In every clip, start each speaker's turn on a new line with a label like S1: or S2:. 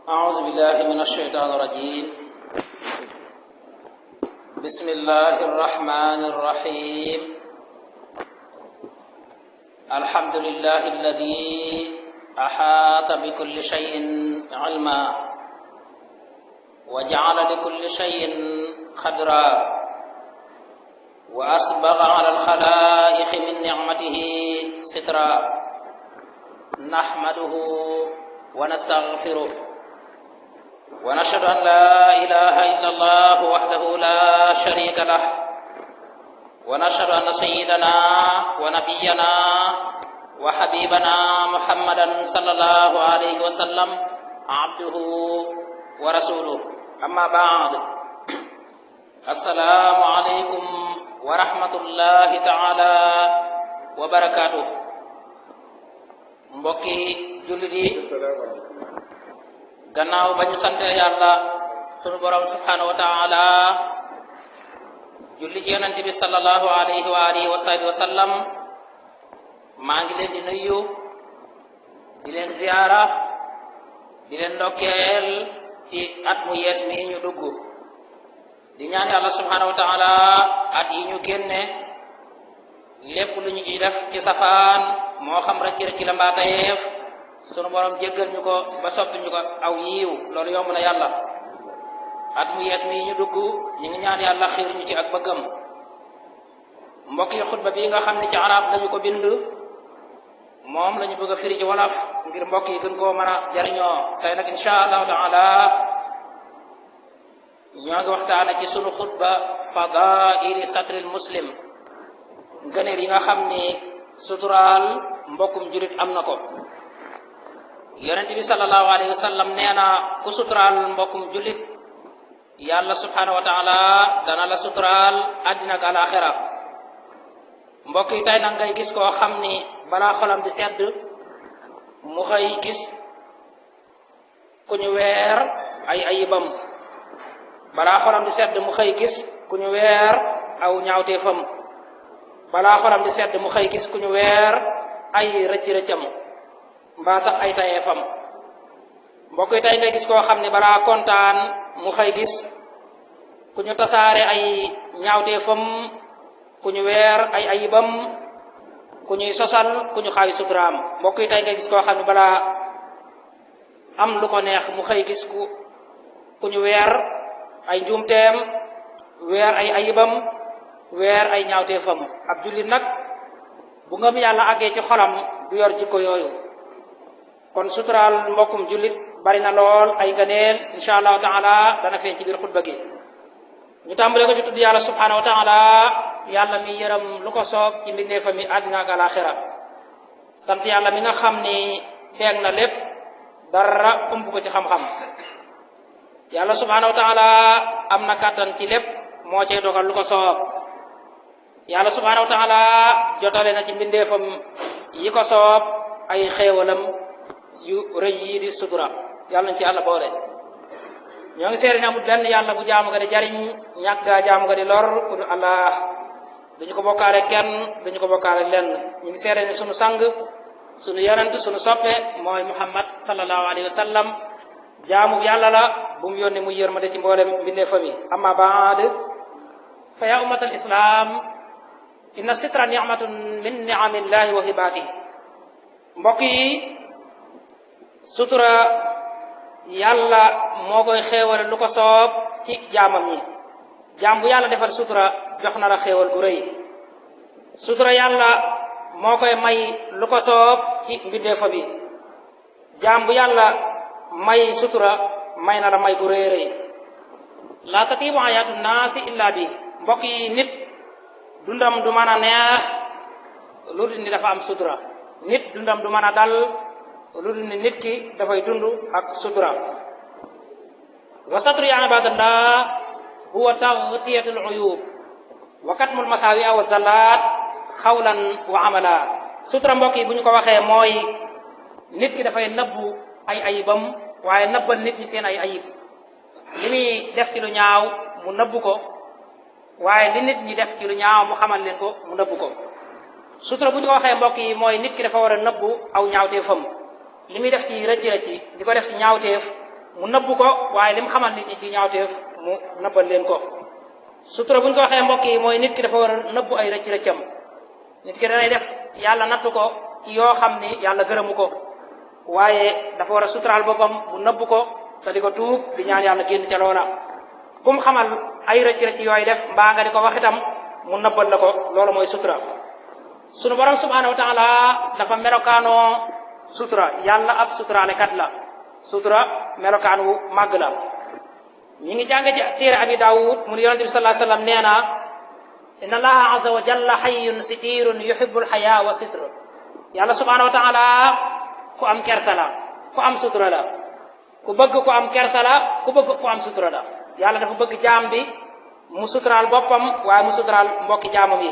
S1: أعوذ بالله من الشيطان الرجيم. بسم الله الرحمن الرحيم. الحمد لله الذي أحاط بكل شيء علما وجعل لكل شيء قدرا وأسبغ على الخلائق من نعمته سترا نحمده ونستغفره ونشهد أن لا إله إلا الله وحده لا شريك له ونشهد أن سيدنا ونبينا وحبيبنا محمدا صلى الله عليه وسلم عبده ورسوله. أما بعد، السلام عليكم ورحمة الله تعالى وبركاته. mbokki jullit yi, gannaaw ba ñu sante yàlla sunu borom subhanahu wa taala, julli ci yonent bi sallallahu alayhi wa alihi wa sahbihi wa sallam, maa ngi leen di nuyu, di leen ziyaara, di leen ndokkeel ci at mu yees mi ñu dugg, di ñaan yàlla subhanahu wa taala at yi ñu génne lépp lu ñu ci def ci safaan moo xam rëcc la mbaa tayeef, sunu borom jéggal ñu ko ba soppi ñu ko aw yiiw, loolu yomb na yàlla. at mu yees mi ñu dugg ñu ngi ñaan yàlla xiir ñu ci ak bëggam. mbokk yi, xutba bi nga xam ne ci arab lañu ko bind, moom lañu bëgg a firi ci wolof ngir mbokk yi gën koo mën a jariñoo. tey nag insha allahu taala ñoo ngi waxtaane ci sunu xutba fadaili satril muslim, ngëneel yi nga xam ni suturaal mbokkum julit am na ko. yonent bi sallallahu alayhi wa sallam nee na ku suturaal mbokkum julit, yàlla subhanahu wa taala dana la suturaal àddina ak alaxira. mbokk yi, tey nag ngay gis koo xam ni balaa xolam di sedd mu xëy gis ku ñu weer ay ayibam, balaa xolam di sedd mu xëy gis ku ñu weer aw ñaawteefam, balaa xolam di sedd mu xëy gis ku ñu weer ay rëcc-rëccam mbaa sax ay tayeefam. mbokk yi, tey ngay gis koo xam ne balaa kontaan mu xëy gis ku ñu tasaare ay ñaawteefam, ku ñu weer ay ayibam, ku ñuy sosal, ku ñu xaawi suturaam. mbokk yi, tey ngay gis koo xam ne balaa am lu ko neex mu xëy gis ku ñu weer ay njuumteem, weer ay ayibam, weer ay ñaawteefam. ab jullit nag bu ngëm yàlla àggee ci xolam du yor jikko yooyu. kon suturaal mbokkum jullit bari na lool ay ngëneel, insha allahu taala dana feeñ ci biir xutba gi. ñu tàmbalee ko ci tudd yàlla subhanahu wa taala, yàlla mi yërëm lu ko soob ci mbindeefa mi àddina ak alaxira. sant yàlla mi nga xam ni feeg na lépp, dara ëmb ko ci xam-xam. yàlla subhanahu wa taala am na kàttan ci lépp, moo cay dogal lu ko soob. yàlla subhanahu wa taala jotale na ci mbindeefam yi ko soob ay xéewalam yu rëy yi di sutura. yàlla nañ ci yàlla boole. ñoo ngi seede ne amul benn yàlla bu jaamu nga di jariñ, ñàkk gaa jaamu nga di lor ku dul Allah. duñu ko bokkaale kenn, duñu ko bokkaale lenn. ñu ngi seede ne sunu sang, sunu yonent, sunu soppe mooy Muhammad sallallahu alayhi wa sallam, jaamu yàlla la bu mu yónni mu yërmande ci mboolem mbindeefam yi. amma baad, fa ya ummatal islam, inna sitra ni'matun min ni'amillahi wa hibaatihi. mbokk yi, sutura yàlla moo koy xéewal lu ko soob ci jaamam ñi. jaam bu yàlla defal sutura jox na la xéewal gu rëy. sutura yàlla moo koy may lu ko soob ci mbindeefa bi. jaam bu yàlla may sutura may na la may gu rëy rëy. la tatibu hayatu naasi illa bi. mbokk yi, nit dundam du mën a neex lu dul ni dafa am sutura. nit dundam du mën a dal lu dul ni nit ki dafay dund ak sutura. wa satru ya ibadallah huwa taghtiyatul uyub wa katmul masawi wa zallat xawlan wa amala. sutura, mbokk yi, bu ñu ko waxee mooy nit ki dafay nëbbu ay ayibam, waaye nëbbal nit ñi seen ay ayib. li muy def ci lu ñaaw mu nëbbu ko, waaye li nit ñi def ci lu ñaaw mu xamal leen ko mu nëbbu ko. sutura bu ñu ko waxee mbokk yi mooy nit ki dafa war a nëbbu aw ñaawteefam li muy def ci rëcc-rëcc di ko def ci ñaawteef mu nëbb ko waaye lim xamal nit ñi ci ñaawteef mu nëbbal leen ko. sutura buñ ko waxee mbokk yi mooy nit ki dafa war a nëbb ay rëcc rëccam. nit ki danay def yàlla nattu ko ci yoo xam ni yàlla gërëmu ko waaye dafa war a suturaal boppam mu nëbb ko te di ko tuub di ñaan yàlla génn ca loola. kum xamal ay rëcc rëcc yooyu def mbaa nga di ko wax itam mu nëbbal la ko loolu mooy sutura. sunu borom subhanahu wa taala dafa melokaanoo sutura yàlla ab suturaalekat la. sutura melokaan wu màgg la. ñi ngi jàng ci téere abi daawud mu ne yonente bi sallallahu alayhi wasallam nee na inna allaha azza wa jalla hayyun sitirun yuhibbul haya wa sitr. yàlla subhanahu wa taala ku am kersa la ku am sutura la ku bëgg ku am kersa la ku bëgg ku am sutura la. yàlla dafa bëgg jaam bi mu suturaal boppam waaye mu suturaal mbokki jaamam yi.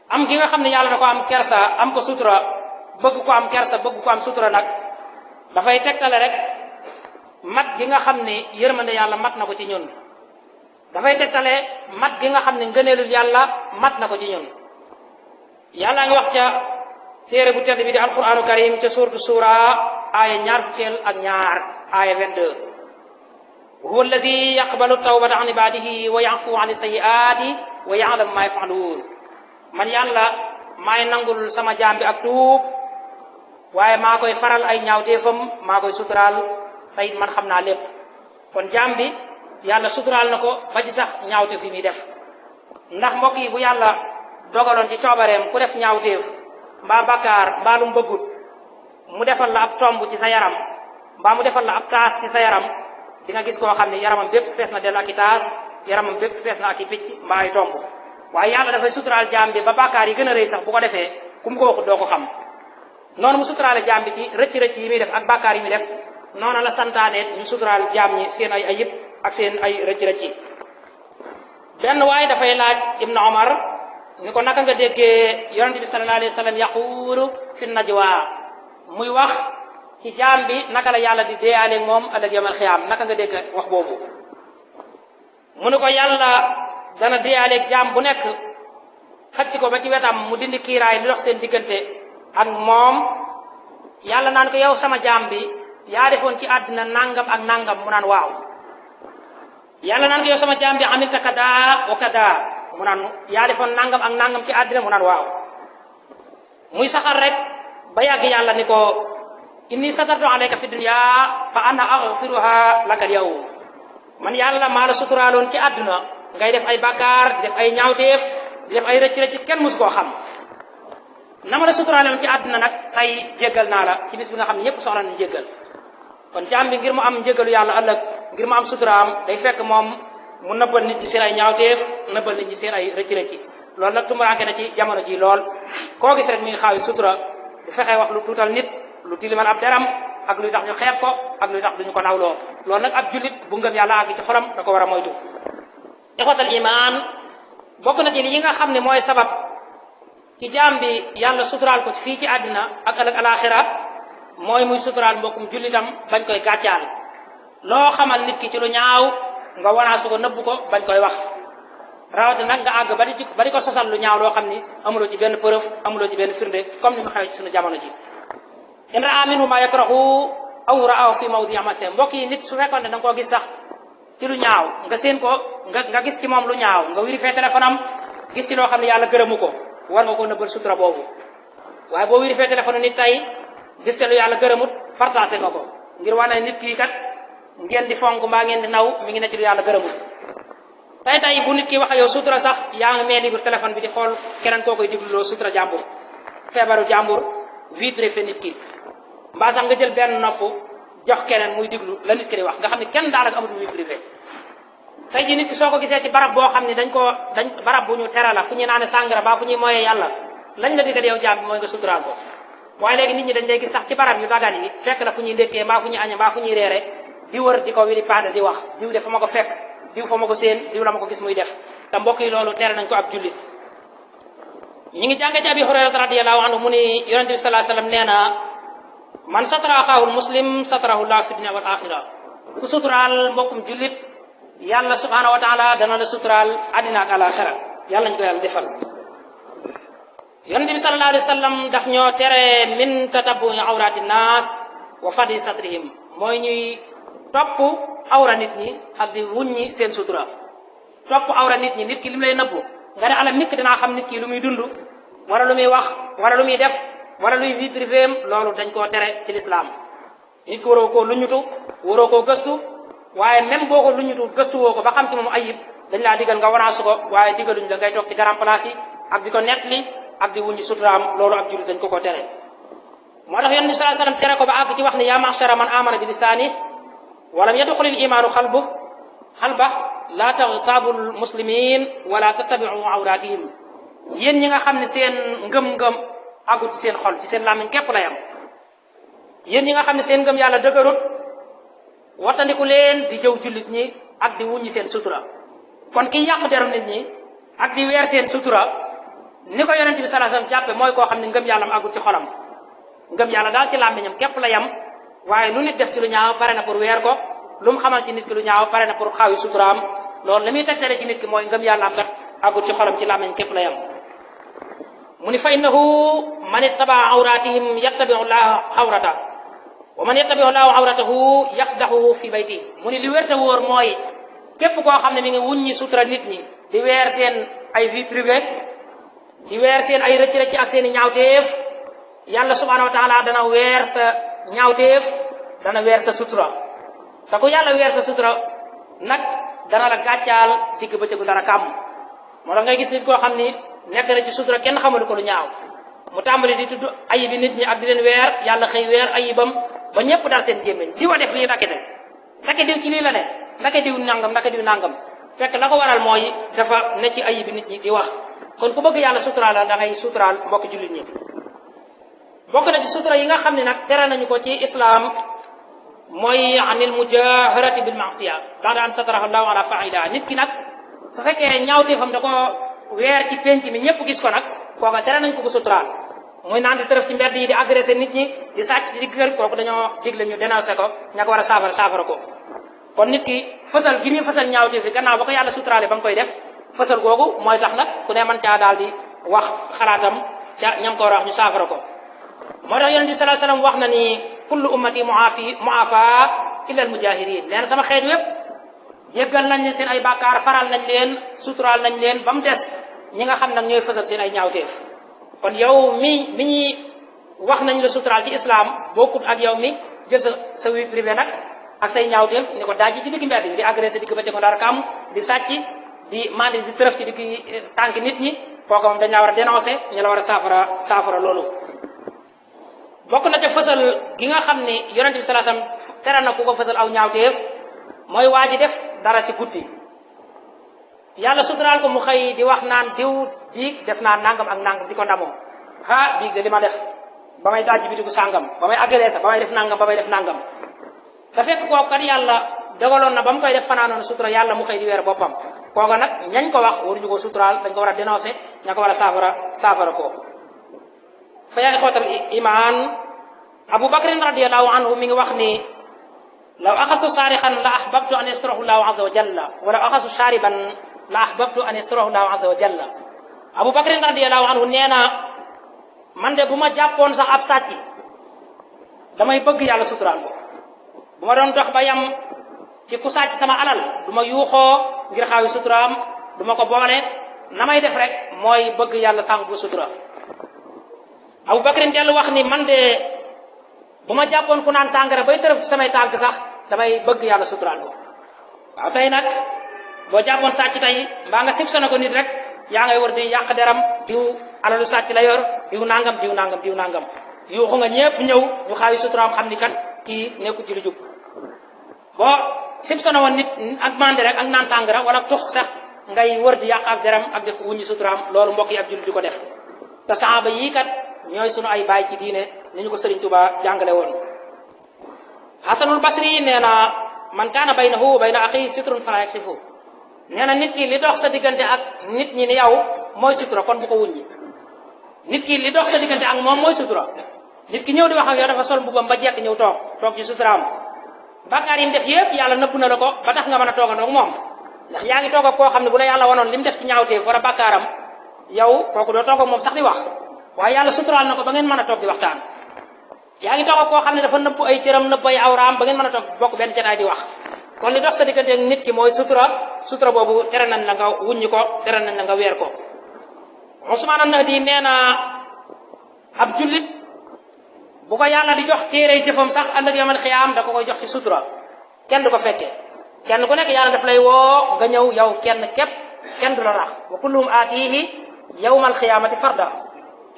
S1: am gi nga xam ne yàlla da ko am kersa am ko sutura bëgg ko am kersa bëgg ko am sutura nag dafay tegtale rek mat gi nga xam ne yërmande yàlla mat na ko ci ñun. dafay tegtale mat gi nga xam ne ngëneelul yàlla mat na ko ci ñun. yàlla ngi wax ca téere bu tedd bi di alquranu karim ca suuratu suura aaya 22 aaya 22. huwa alladi yaqbalu tawbata an ibadihi wa yafu an sayyi'ati wa ya'lamu ma yaf'alun. man yàlla maay nangul sama jaam bi ak tuub waaye maa koy faral ay ñaawteefam maa koy suturaal te it man xam naa lépp. kon jaam bi yàlla suturaal na ko ba ci sax ñaawteef yi muy def. ndax mbokk yi bu yàlla dogaloon ci coobareem ku def ñaawteef mbaa bakkaar mbaa lu mu bëggut mu defal la ab tomb ci sa yaram mbaa mu defal la ab taas ci sa yaram di nga gis koo xam ne yaramam bépp fees na del ak i taas yaramam bépp fees na ak i picc mbaa ay tomb. waaye yàlla dafay suturaal jaam bi ba bàkkaar yi gën a rëy sax bu ko defee ku mu ko waxut doo ko xam. noonu mu suturaale jaam bi ci rëcc-rëcc yi muy def ak bàkkaar yi muy def noonu la santaane ñu suturaal jaam ñi seen ay ayib ak seen ay rëcc-rëcc. benn waaye dafay laaj Ibn Omar ni ko naka nga déggee yonente bi sallallahu alayhi wa sallam yaquulu fi najwa muy wax ci jaam bi naka la yàlla di deeyaale moom ëllëg yawmal xiyaam naka nga dégg wax boobu. mu ne ko yàlla dana deeyaaleeg jaam bu nekk xëcc ko ba ci wetam mu dindi kiiraay li dox seen diggante ak moom. yàlla naan ko yow sama jaam bi yaa defoon ci àddina nangam ak nangam mu naan waaw. yàlla naan ko yow sama jaam bi amilta kada wa kada mu naan yaa defoon nangam ak nangam ci àddina mu naan waaw. muy saxar rek ba yàgg yàlla ni ko inni satartu alayka fi dunya fa ana aghfiruha laka al-yawm. man yàlla maa la suturaaloon ci àdduna ngay def ay bàkkaar di def ay ñaawteef di def ay rëcc-rëcc kenn musu koo xam. na ma la suturaaloon ci àdduna nag tey jéggal naa la ci bis bi nga xam ne ñëpp soxla nañu jéggal. kon jaam bi ngir mu am njéggalu yàlla ëllëg ngir mu am suturaam day fekk moom mu nëbbal nit ñi seen ay ñaawteef nëbbal nit ñi seen ay rëcc-rëcc. loolu nag tumuraanke na ci jamono ji lool koo gis rek mi ngi xaawi sutura di fexe wax lu tuutal nit lu tilimal ab deram ak luy tax ñu xeeb ko ak luy tax duñu ko nawloo. loolu nag ab jullit bu ngëm yàlla àgg ci xolam da ko war a moytu. ixwatal iman bokk na ci li nga xam ne mooy sabab ci jaam bi yàlla suturaal ko fii ci àddina ak ëllëg alaxira mooy muy suturaal mbokkum jullitam bañ koy gàccaal. loo xamal nit ki ci lu ñaaw nga wanaasu ko nëbb ko bañ koy wax rawate nag nga àgg ba di ko sosal lu ñaaw loo xam ni amuloo ci benn preuve amuloo ci benn firnde comme ni mu xewee ci suñu jamono ji. in raa minhu ma yakrahu aw raahu fi mawdi amase mbokk yi nit su fekkoon ne da nga koo gis sax ci lu ñaaw nga seen ko nga gis ci moom lu ñaaw nga vérifié téléphone am gis ci loo xam ne yàlla gërëmu ko war nga ko nëbbal sutura boobu. waaye boo vérifié téléphone nit tey gis te lu yàlla gërëmut partagé nga ko ngir wane nit kii kat ngeen di fonk mbaa ngeen di naw mi ngi ne ci lu yàlla gërëmut. tey bu nit ki wax ak yow sutura sax yaa ngi mee libre téléphone bi di xool keneen koo koy digluloo sutura jàmbur feebaru jàmbur vie privée nit ki mbaa sax nga jël benn nopp jox keneen muy diglu la nit ki di wax nga xam ne kenn daanaka amatul vie privée. tey ji nit ki soo ko gisee ci barab boo xam ne dañ barab bu ñu tere la fu ñuy naane sàngara baa fu ñuy moyee yàlla lañ la digal yow jaam bi mooy nga suturaal ko. waaye léegi nit ñi dañ lay gis sax ci barab yu dagan yi fekk la fu ñuy ndékkee mbaa fu ñuy añe mbaa fu ñuy reere di wër di ko wili paane di wax diw de fa ma ko fekk diw fa ma ko seen diw la ma ko gis muy def te mbokk yi loolu tere nañ ko ab jullit. ñi ngi jànge ci abi hurayrata radiyallahu anhu mu ni yonente bi sallallahu alayhi wasallam nee na man satara axaahul muslim satarahu llahu fi dunya wal axira ku suturaal mbokkum jullit yàlla subhanahu wa taala dana la suturaal àddina ak alaxira yàlla ñu ko yàlla defal. yonente bi sallallahu alayhi wasallam daf ñoo tere min tatabbu'i awrati naas wa fadi satrihim mooy ñuy topp awra nit ñi ak di wuññi seen sutura topp awra nit ñi nit ki lim lay nëbbu nga ne ala mikk dinaa xam nit ki lu muy dund wala lu muy wax wala lu muy def wala luy vie privée am loolu dañ koo tere ci lislaam nit ki waroo koo luñutu waroo koo gëstu waaye même boo ko luñutu gëstu woo ko ba xam ci moom ayib dañ laa digal nga wanaasu ko waaye digaluñ la ngay toog ci grand place yi ak di ko nettali ak di wuññi suturaam loolu ab jullit dañ ko tere moo tax yonent bi sallallahu alayhi wasallam tere ko ba àgg ci wax ne yaa ma'shara man amana bi lisaani walam yadxulil imaanu xalba laa taghtabul muslimin wala tattabi'u awratihim yéen ñi nga xam ne seen ngëm-ngëm àggut ci seen xol ci seen làmmiñ képp la yam yéen ñi nga xam ne seen ngëm yàlla dëgërut wattandiku leen di jëw jullit ñi ak di wuññi seen sutura kon ki yàq deru nit ñi ak di weer seen sutura ni ko yonent bi sallallahu alayhi wasallam jàppe mooy koo xam ne ngëm yàllam àggut ci xolam ngëm yàlla daal ci làmmiñam képp la yam waaye lu nit def ci lu ñaaw pare na pour weer ko lu mu xamal ci nit ki lu ñaaw pare na pour xaawi suturaam loolu la muy tegtale ci nit ki mooy ngëm yàlla am kat àggut ci xolam ci làmmiñ képp la yam mu ni fa innahu man ittaba awratihim yattabi'u llaha awrata wa man yattabi'u llaha awratahu yafdahu fi bayti mu ni li wérte wóor mooy képp koo xam ne mi ngi wuññi sutura nit ñi di weer seen ay vie privée di weer seen ay rëcc-rëcc ak seen i ñaawteef yàlla subhanahu wa taala dana weer sa ñaawteef dana weer sa sutura te ku yàlla weer sa sutura nag dana la gàccaal digg bëccëgu dara kàmm moo tax ngay gis nit koo xam ni nekk na ci sutura kenn xamalu ko lu ñaaw mu tàmbali di tudd ayibi nit ñi ak di leen weer yàlla xëy weer ayibam ba ñëpp daal seen gémmiñ di wa def lii ndake diw ci lii la ne ndake diw nangam fekk la ko waral mooy dafa ne ci ayibi nit ñi di wax kon ku bëgg yàlla suturaal la da ngay suturaal mbokk jullit ñi bokk na ci sutura yi nga xam ne nag tere nañu ko ci islaam mooy anil mujaharati bil ma'siya ba'da an satarahu Allahu ala fa'ila nit ki nag su fekkee ñaawteefam da ko weer ci penc mi ñëpp gis ko nag kooka tere nañ ko suturaal muy naan di tërëf ci mbedd yi di agressé nit ñi di sàcc di kër kooku dañoo digle ñu dénoncé ko ña ko war a saafara ko kon nit ki fësal gi muy fësal ñaawteef yi gannaaw ba ko yàlla suturaale ba nga koy def fësal googu mooy tax nag ku ne mën caa daal di wax xalaatam ca ñam ko war a wax ñu saafara ko moo tax yonent bi sallallahu alayhi wasallam wax na ni kullu ummati mu'afa illa al mujahirin leen sama xeet wépp jéggal nañ leen seen ay bàkkaar faral nañ leen suturaal nañ leen ba mu des ñi nga xam nag ñooy fësal seen ay ñaawteef kon yow mi ñuy wax nañ la suturaal ci islam bokkut ak yow mi jël sa vie privée nag ak say ñaawteef ni ko daaji ci digg mbedd bi di agressé digg ba ko dara kam di sàcc di mandi di tërëf ci digg tànk nit ñi kooku moom dañ la war a dénoncé ñu la war a saafara loolu bokk na ca fësal gi nga xam ni yonent bi sallallahu alayhi wasallam tere na ku ko fësal aw ñaawteef mooy waa ji def dara ci guddi yàlla suturaal ko mu xëy di wax naan diw biig def naa nangam ak nangam di ko ndamoo biig de li ma def ba may dajji bitigu sàngam ba may agressé ba may def nangam da fekk kooku kat yàlla dogaloon na ba mu koy def fanaanoon sutura yàlla mu xëy di weer boppam kooku nag ñañ ko wax waruñu ko suturaal dañ ko war a dénoncé ña ko war a saafara ko fa yaa ixwatal iman Abu Bakrin radiyallahu anhu mi ngi wax ni law axasu saarixan la ahbabtu an yasturahu llahu azza wa jalla wala axasu shariban la ahbabtu an yasturahu llahu azza wa jalla Abu Bakrin radiyallahu anhu nee na man de bu ma jàppoon sax ab sàcc damay bëgg yàlla suturaal ko bu ma doon dox ba yam ci ku sàcc sama alal du ma yuuxoo ngir xaawi suturaam du ma ko boole na may def rek mooy bëgg yàlla sànq bu sutura Abu Bakrin dellu wax ni man de bu ma jàppoon ku naan sàngara bay tërëf ci samay tànk sax damay bëgg yàlla suturaal ko waaw tey nag boo jàppoon sàcc tey mbaa nga sib sona ko nit rek yaa ngay war di yàq deram diw alalu sàcc la yor diw nangam yuuxu nga ñëpp ñëw ñu xaawi suturaam xam ni kat kii nekku ci lu jub boo sib sona woon nit ak mandi rek ak naan sàngara wala tux sax ngay wër di yàq ak deram ak def wuññi suturaam loolu mbokk yi ab jullit di ko def te saxaaba yii kat ñooy sunu ay baay ci diine ni ñu ko Sëriñ Tuubaa jàngale woon Hasanul Basri nee na man kaana baynahu wa bayna axiihi sitrun falaa yakshifu nee na nit ki li dox sa diggante ak nit ñi ni yow mooy sutura kon bu ko wuññi nit ki li dox sa diggante ak moom mooy sutura nit ki ñëw di wax ak yow dafa sol mbubam ba jekk ñëw toog ci suturaam bàkkaar yi mu def yépp yàlla nëbb na la ko ba tax nga mën a toogandoo ak moom ndax yaa ngi toog ak koo xam ne bu la yàlla wanoon li mu def ci ñaawteef wala bàkkaaram yow kooku doo toog ak moom sax di wax waaye yàlla suturaal na ko ba ngeen mën a toog di waxtaan yaa ngi toog ak koo xam ne dafa nëbb ay cëram nëbb ay awraam ba ngeen mën a toog bokk benn jotaay di wax kon li dox sa diggante ak nit ki mooy sutura boobu tere nañ la nga wuññi ko tere nañ la nga weer ko Usmaan an-Nahdi nee na ab jullit bu ko yàlla di jox téere jëfam sax ëllëg yamal xiyaam da ko koy jox ci sutura kenn du ko fekkee kenn ku nekk yàlla daf lay woo nga ñëw yow kenn képp kenn du la rax wa kulluhum aatihi yawmal xiyaamati farda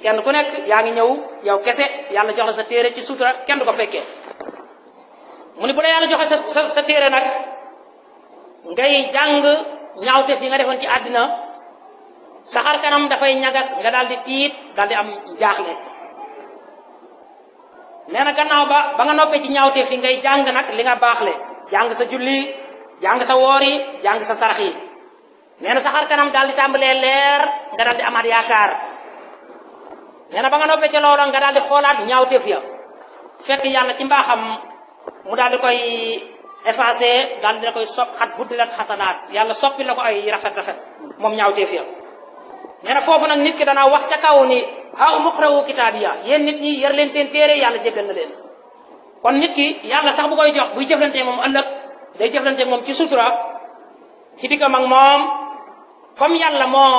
S1: kenn ku nekk yaa ngi ñëw yow kese yàlla jox la sa téere ci sutura kenn du ko fekkee mu ni bu la yàlla joxe sa téere nag ngay jàng ñaawteef yi nga defoon ci àddina saxar kanam dafay ñagas nga daal di tiit daal di am jaaxle nee na gannaaw ba nga noppee ci ñaawteef yi ngay jàng nag li nga baaxle jàng sa julli jàng sa woor yi jàng sa sarax yi nee na saxar kanam daal di tàmbalee leer nga daal di amaat yaakaar nee na ba nga noppee ci loolu nga daal di xoolaat ñaawteef ya fekk yàlla ci mbaaxam mu daal di koy effacé daal di koy xat buddilat xasanaat yàlla soppi la ko ay rafet moom ñaawteef ya nee na foofu nag nit ki danaa wax ca kaw ni ha umuqra'u kitaabiya yéen nit ñi yar leen seen téere yàlla jéggal na leen kon nit ki yàlla sax bu koy jox buy jëflante moom ëllëg day jëflante moom ci sutura ci diggam ak moom comme yàlla moo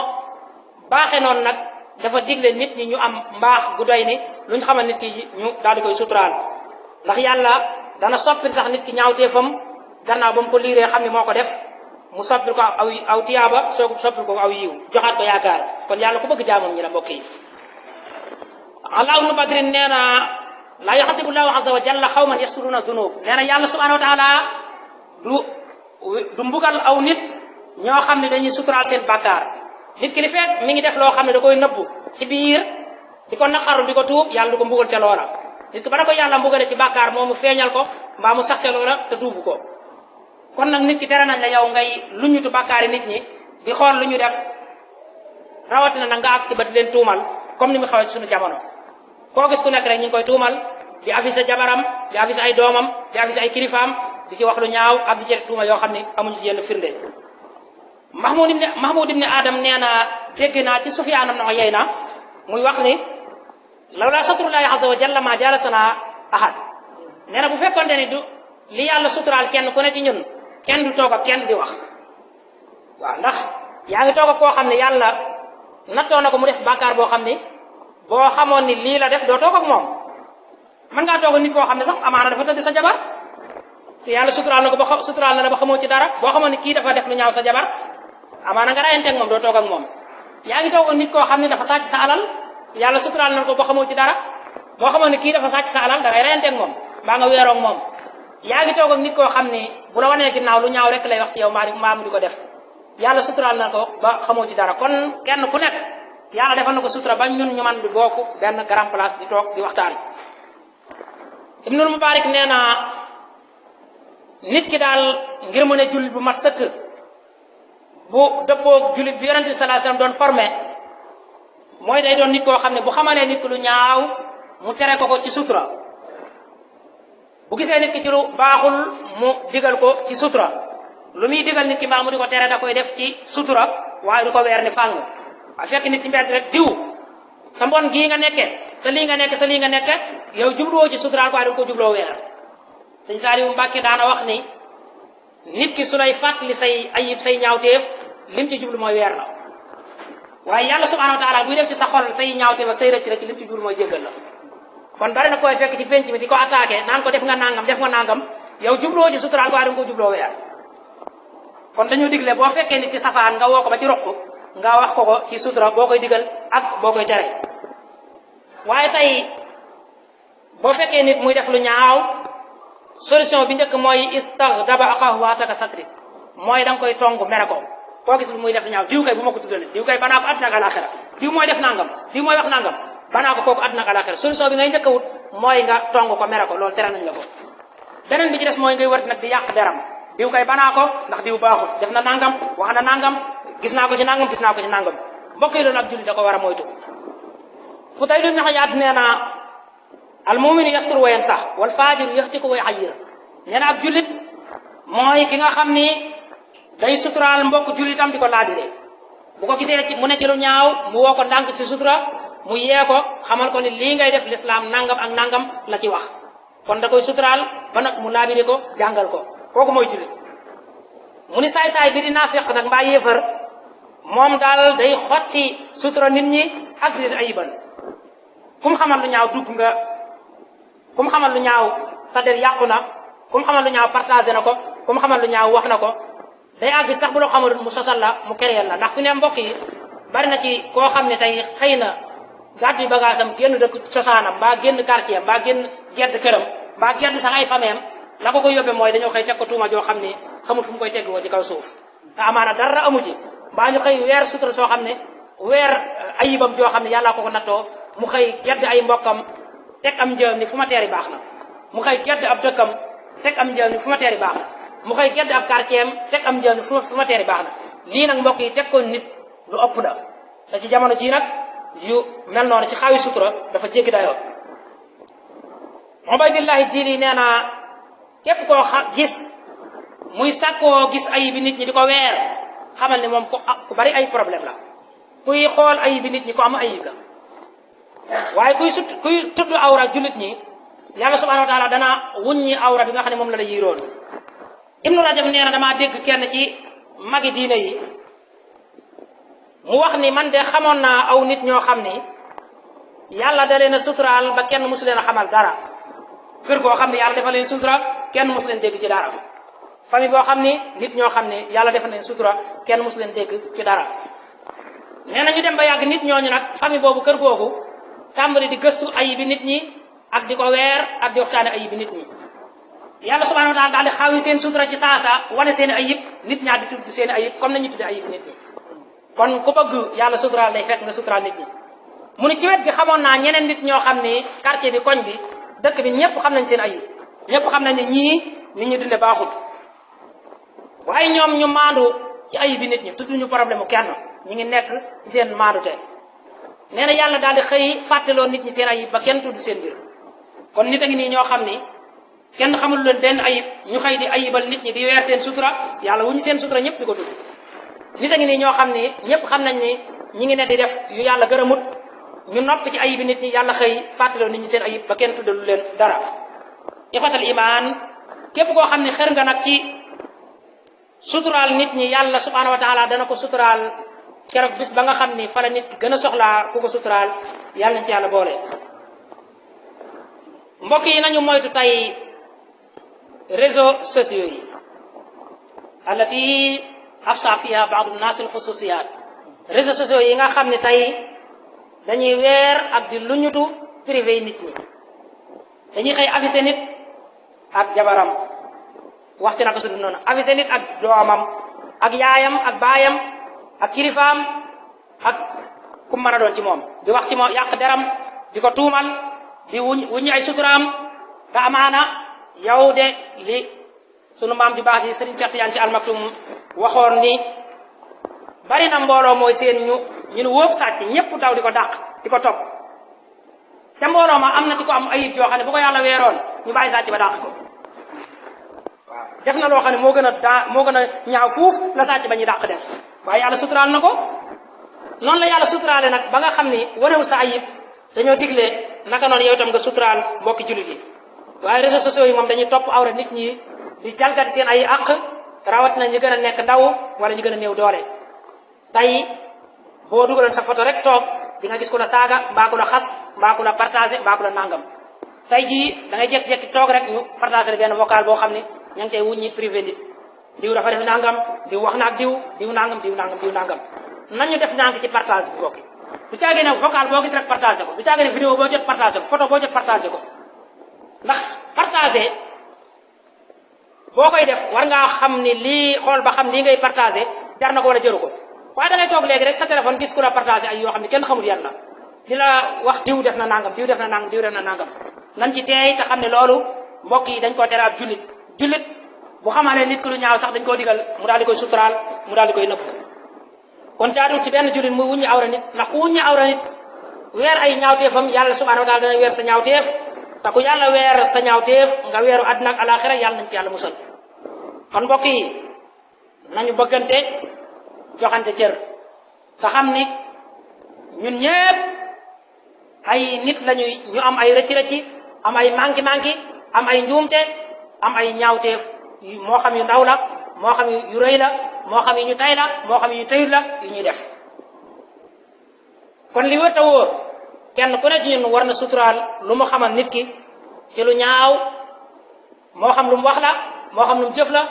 S1: baaxe noonu nag dafa digle nit ñi ñu am mbaax gu doy ni lu ñu xamal nit ki ñu daal di koy suturaal ndax yàlla dana soppil sax nit ki ñaawteefam gannaaw ba mu ko liiree xam ni moo ko def mu soppil ko aw tiyaaba soo ko soppil ko aw yiw joxaat ko yaakaar kon yàlla ku bëgg jaamam ñi la mbokk yi Allah ibnu Badrin nee na laa yu'adhibu llaahu azza wa jalla xawman yasturuuna dunub nee na yàlla subhanahu wa taala du mbugal aw nit ñoo xam ne dañuy suturaal seen bàkkaar nit ki li fekk mi ngi def loo xam ne da koy nëbbu ci biir di ko naqaru di ko tuub yàlla du ko mbugal ca loola nit ki ba da ko yàlla mbugale ci bàkkaar moomu feeñal ko mbaa mu sax ca loola te tuubu ko kon nag nit ki tere nañ la yow ngay lu ñutu bàkkaari nit ñi di xool lu ñu def rawatina nag nga ak ci ba di leen tuumal comme ni mu xawee ci suñu jamono koo gis ku nekk rek ñu ngi koy tuumal di affiché jabaram di affiché ay doomam di affiché ay kilifaam di ci wax lu ñaaw ak di ci tuuma yoo xam ne amuñu ci yenn firnde Mahmoud ibn Adam nee na dégg naa ci Sufyaan ibn Uyayna muy wax ni lawlaa satrullaahi azza wa jalla ma jalasana ahad nee na bu fekkonte ni du li yàlla suturaal kenn ku ne ci ñun kenn du toog ak kenn di wax waaw ndax yaa ngi toog ak koo xam ne yàlla nattoo na ko mu def bàkkaar boo xam ni boo xamoon ni lii la def doo toog ak moom mën ngaa toog ak nit koo xam ne sax amaana dafa tëdd sa jabar te yàlla suturaal na ko ba suturaal na la ba xamoo ci dara boo xamoon ni kii dafa def lu ñaaw sa jabar amaana nga rayante ak moom doo toog ak moom yaa ngi toog ak nit koo xam ne dafa sàcc sa alal yàlla suturaal na ko ba xamoo ci dara boo xamoon ni kii dafa sàcc sa alal da ngay rayante ak moom mbaa nga weeroo ak moom yaa ngi toog ak nit koo xam ni bu la wanee ginnaaw lu ñaaw rek lay wax ci yow maa mu di ko def yàlla suturaal na ko ba xamoo ci dara kon kenn ku nekk yàlla defal na ko sutura ba ñun ñu man di bokk benn grand place di toog di waxtaan Ibnul Mubarak nee na nit ki daal ngir mën a jullit bu mat sëkk bu dëppoo jullit bi yonente bi sallallahu alayhi wasallam doon formé mooy day doon nit koo xam ne bu xamalee nit ki lu ñaaw mu tere ko ci sutura bu gisee nit ki ci lu baaxul mu digal ko ci sutura lu muy digal nit ki mbaa mu di ko tere da koy def ci sutura waaye du ko weer ni fàng a fekk nit ci mbedd rek diw sa mbon gii nga nekke sa lii nga nekk yow jubluwoo ci suturaal ko waaye da ko jubloo weer sëñ Saaliwu Mbàkke daana wax ni nit ki su lay fàttali say ayib say ñaawteef lim ci jublu mooy weer la waaye yàlla subhanahu wa taala buy def ci sa xol say ñaawteef ak say rëcc lim ci jublu mooy jéggal la kon bari na koy fekk ci penc mi di ko attaqué naan ko def nga nangam yow jubluwoo ci suturaal ko waaye da ko jubloo weer kon dañoo digle boo fekkee nit ci safaan nga woo ko ba ci roq nga wax ko ci sutura boo koy digal ak boo koy tere waaye tey boo fekkee nit muy def lu ñaaw solution bi njëkk mooy istaghdaba axaahu wa ataka satri mooy da nga koy tong mere ko koo gis lu muy def lu ñaaw diw kay bu ma ko tuddale diw kay banaa ko àddina ak alaxira diw mooy def nangam diw mooy wax nangam banaa ko kooku àddina ak alaxira solution bi ngay njëkk a wut mooy nga tong ko mere ko loolu tere nañ la ko beneen bi ci des mooy ngay wër nag di yàq deram diw kay banaa ko ndax diw baaxul def na nangam wax na nangam gis naa ko ci nangam mbokk yi loolu ab julli da ko war a moytu Fudayl ibn Iyaad nee na al mu'minu yasturu wa yansax wal faajiru yaxtiku wa yu'ayyir nee na ab jullit mooy ki nga xam ni day suturaal mbokk jullitam di ko laabire bu ko gisee ci mu ne ci lu ñaaw mu woo ko ndànk ci sutura
S2: mu yee ko xamal ko ni lii ngay def lislaam nangam ak nangam la ci wax kon da koy suturaal ba nag mu laabire ko jàngal ko kooku mooy jullit mu ni saay-saay bi di naafiq nag mbaa yéefar moom daal day xotti sutura nit ñi ak di leen ayibal kum xamal lu ñaaw dugg nga kum xamal lu ñaaw sa der yàqu na kum xamal lu ñaaw partagé na ko kum xamal lu ñaaw wax na ko day àgg sax bu loo xamul mu sosal la mu kereel la ndax fi ne mbokk yi bari na ci koo xam ne tey xëy na gàddu yu bagaasam génn dëkk cosaanam mbaa génn quartier mbaa génn gedd këram mbaa gedd sax ay fameem la ko yóbbee mooy dañoo xëy teg ko tuuma joo xam ne xamul fu mu koy tegg woo ci kaw suuf te amaana dara amu ci mbaa ñu xëy weer sutura soo xam ne weer ayibam joo xam ne yàllaa ko nattoo mu xëy gedd ay mbokkam teg am njël ni fu ma teeri baax na mu xëy gedd ab dëkkam teg am njël ni fu ma teeri baax na mu xëy gedd ab quartier am teg am njël ni fu ma teeri baax na lii nag mbokk yi teg ko nit lu ëpp da te ci jamono jii nag yu mel noonu ci xaawi sutura dafa jéggi dayoo Ubaydillahi Jili nee na képp koo gis muy sàkkoo gis ayibi nit ñi di ko weer xamal ni moom ku bari ay problème la kuy xool ayibi nit ñi ko am ayib la waaye kuy tudd awra jullit ñi yàlla subhanahu wa taala dana wuññi awra bi nga xam ne moom la yiroon Ibnu Rajab nee na damaa dégg kenn ci magi diine yi mu wax ni man de xamoon naa aw nit ñoo xam ni yàlla da leen a suturaal ba kenn mosu leen a xamal dara kër goo xam ne yàlla dafa leen sutura kenn mosu leen dégg ci dara famille boo xam ni nit ñoo xam ne yàlla dafa leen sutura kenn mosu leen dégg ci dara nee na ñu dem ba yàgg nit ñooñu nag famille boobu kër googu tàmbali di gëstu ayibi nit ñi ak di ko weer ak di waxtaane ayibi nit ñi yàlla subhanahu wa taala daal di xaawi seen sutura ci saasa wane seen ayib nit ñaa di tudd seen ayib comme nañu tudde ayib nit ñi kon ku bëgg yàlla suturaal day fekk nga suturaal nit ñi mu ni ci wet gi xamoon naa ñeneen nit ñoo xam ni quartier bi koñ bi dëkk bi ñëpp xam nañ seen ayib ñëpp xam nañ ne ñii nit ñi dunde baaxut waaye ñoom ñu maandu ci ayib bi nit ñi tudduñu problème mu kenn ñu ngi nekk ci seen maandute nee na yàlla daal di xëy fàttaloo nit ñi seen ayib ba kenn tudd seen mbir kon nit a ngi nii ñoo xam ni kenn xamul leen benn ayib ñu xëy di ayibal nit ñi di weer seen sutura yàlla wuñu seen sutura ñëpp di ko tudd nit a ngi nii ñoo xam ni ñëpp xam nañ ni ñi ngi ne di def yu yàlla gërëmut ñu noppi ci ayibi nit ñi yàlla xëy fàttaloo nit ñi seen ayib ba kenn tuddalu leen dara ixwatal iman képp koo xam ne xër nga nag ci suturaal nit ñi yàlla subhanahu wa taala dana ko suturaal keroog bis ba nga xam ni fa la nit gën a soxlaa ku ko suturaal yàlla nañ ci yàlla boole mbokk yi nañu moytu tey réseaux sociaux yi allati afsa fiha baadu naas al xususiyat réseaux sociaux yi nga xam ne tey dañuy weer ak di luñutu privé yi nit ñi dañuy xëy avisé nit ak jabaram wax ci naka su dul noonu avisé nit ak doomam ak yaayam ak baayam ak kilifaam ak ku mën a doon ci moom di wax ci moom yàq deram di ko tuumal di wuññi ay suturaam te amaana yow de li sunu maam di baax di Sëriñ Cheikh Tidiane ci almaktum waxoon ni bari na mbooloo mooy seen ñu wóob sàcc ñëpp daw di ko dàq di ko topp ca mbooloo ma am na ci ko am ayib yoo xam ne bu ko yàlla weeroon ñu bàyyi sàcc ba dàq ko waaw def na loo xam ne moo gën a ñaaw fuuf la sàcc ba ñuy dàq def waaye yàlla suturaal na ko noonu la yàlla suturaale nag ba nga xam ni wanewul sa ayib dañoo digle naka noonu yow itam nga suturaal mbokki jullit yi waaye réseaux sociaux yi moom dañuy topp awra nit ñi di jalgati seen ay àq rawatina ñi gën a nekk ndaw wala ñi gën a néew doole tey boo dugaloon sa photo rek toog di nga gis ku la saaga mbaa ku la xas mbaa ku la partagé mbaa ku la nangam tey jii da ngay jékki-jékki toog rek ñu partagé benn vocal boo xam ne ña ngi koy wuññi privé nit diw dafa def nangam diw wax na ak diw nangam diw nangam nañu def ndànk ci partage bi bokki du caagee ne vocal boo gis rek partagé ko du caagee ne vidéo boo jot partagé ko photo boo jot partagé ko ndax partagé boo koy def war ngaa xam ni lii xool ba xam lii ngay partagé jar na ko wala jëru ko waaye da ngay toog léegi rek sa téléphone gis ku la partagé ay yoo xam ne kenn xamul yan la di la wax diw def na nangam diw def na nangam diw def na nangam nan ci teey te xam ne loolu mbokk yi dañ koo tere ab jullit bu xamalee nit ku lu ñaaw sax dañ koo digal mu daal di koy suturaal mu daal di koy nëbb kon jaadul ci benn jullit muy wuññi awra nit ndax ku wuññi awra nit weer ay ñaawteefam yàlla subhanahu wa taala dana weer sa ñaawteef te ku yàlla weer sa ñaawteef nga weeru àddina ak alaxira yàlla nañ ci yàlla musal kon mbokk yi nañu bëggante joxante cër te xam ni ñun ñépp ay nit lañuy ñu am ay rëcc-rëcc am ay manki am ay njuumte am ay ñaawteef moo xam yu ndaw la moo xam yu rëy la moo xam yu ñu tay la moo xam yu ñu tayut la yu ñuy def kon li wër ta wóor kenn ku ne ci ñun war na suturaal lu mu xamal nit ki ci lu ñaaw moo xam lu mu wax la moo xam lu mu jëf la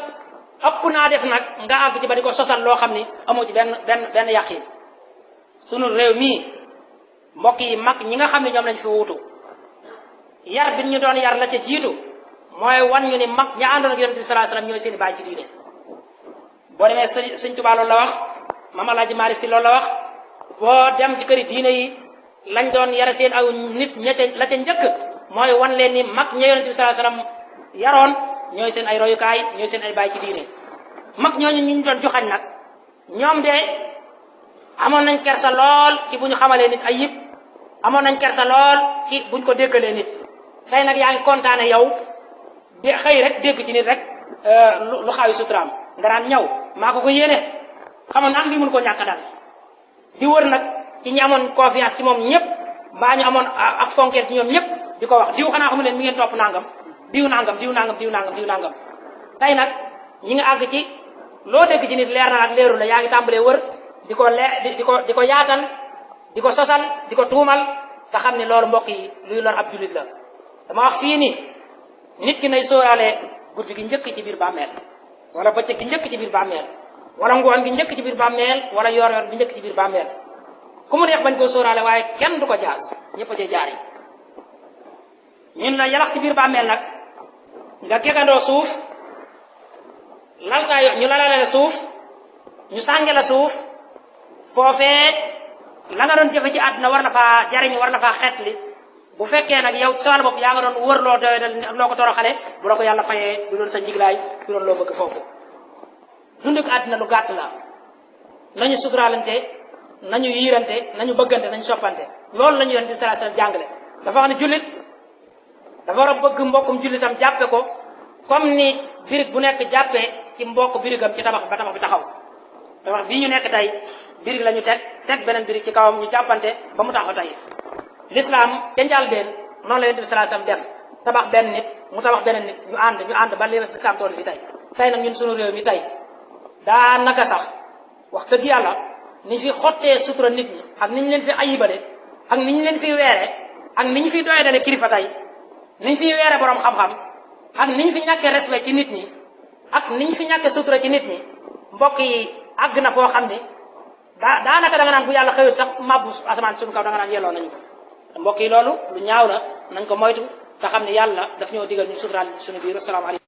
S2: ëpp naa def nag nga àgg ci ba di ko sosal loo xam ni amoo ci benn yàqin sunu réew mii mbokk yi mag ñi nga xam ne ñoom lañ fi wuutu yar bi ñu doon yar la ca jiitu mooy wan ñu ni mag ña àndoon ak yonent bi sallallahu alayhi wasallam ñooy seen i baay ci diine boo demee sëñ Tuubaa loolu la wax Maam Alaaji Maalik Si loolu la wax boo dem ci këri diine yi lañ doon yare seen aw nit la ca njëkk mooy wan leen ni mag ña yonent bi sallallahu alayhi wasallam yaroon ñooy seen ay royukaay ñooy seen ay baay ci diine mag ñooñu ñu doon joxañ nag ñoom de amoon nañ kersa lool ci bu ñu xamalee nit ay yib amoon nañ kersa lool ci buñ ko déggalee nit tey nag yaa ngi kontaane yow de xëy rek dégg ci nit rek lu xaawi suturaam nga daan ñëw maa ko yéene xamoon naan lii mun koo ñàkk daal di wër nag ci ñi amoon confiance ci moom ñëpp mbaa ñu amoon ak fonkeel ci ñoom ñëpp di ko wax diw xanaa xamu leen mi ngeen topp nangam diw nangam tey nag ñi nga àgg ci loo dégg ci nit leer na ak leeru la yaa ngi tàmbalee wër di ko yaatal di ko sosal di ko tuumal te xam ne loolu mbokk yi luy lor ab jullit la dama wax fii ni nit ki nay sóoraale guddi gi njëkk ci biir bàmmeel wala bëccëg gi njëkk ci biir bàmmeel wala ngoon gi njëkk ci biir bàmmeel wala yor bi njëkk ci biir bàmmeel ku mu neex bañ koo sóoraale waaye kenn du ko jaas ñëpp a cay jaar yi ñun la yalax ci biir bàmmeel nag nga gegandoo suuf laltaay ñu lalale suuf ñu sànge la suuf foofee la nga doon jëfe ci àdduna war na faa jariñ war na faa xeetli bu fekkee nag yow sa wàll bopp yaa nga doon wër loo doy loo ko toroxale bu la ko yàlla fayee du doon sa njiglaay du doon loo bëgg foofu dunduk àdduna lu gàtt la nañu suturaalante nañu yiirante nañu bëggante nañu soppante loolu la ñu Yonent bi sallallahu alayhi wasallam jàngale dafa wax ne jullit dafa war a bëgg mbokkum jullitam jàppe ko comme ni birig bu nekk jàppee ci mbokk birigam ci tabax ba tabax bi taxaw tabax bii ñu nekk tey birig la ñu teg beneen birig ci kawam ñu jàppante ba mu taxaw tey l'islam ca njàlbeen noonu la Yonent bi sallallahu alayhi wasallam def tabax benn nit mu tabax beneen nit ñu ànd ba li l'islam toll fi tey nag ñun sunu réew mi tey daa naka sax wax dëgg yàlla niñ fi xottee sutura nit ñi ak niñ leen fi ayibale ak niñ leen fi weere ak niñ fi doyadale kilifa tey niñ fi weere borom xam-xam ak niñ fi ñàkkee respect ci nit ñi ak niñ fi ñàkkee sutura ci nit ñi mbokk yi àgg na foo xam ne daanaka da nga naan bu yàlla xëyut sax mabbu asamaan suñu kaw da nga naan yelloo nañu ko mbokk yi loolu lu ñaaw la nañ ko moytu te xam ne yàlla daf ñoo digal ñu suturaal suñu biir asalaamaaleykum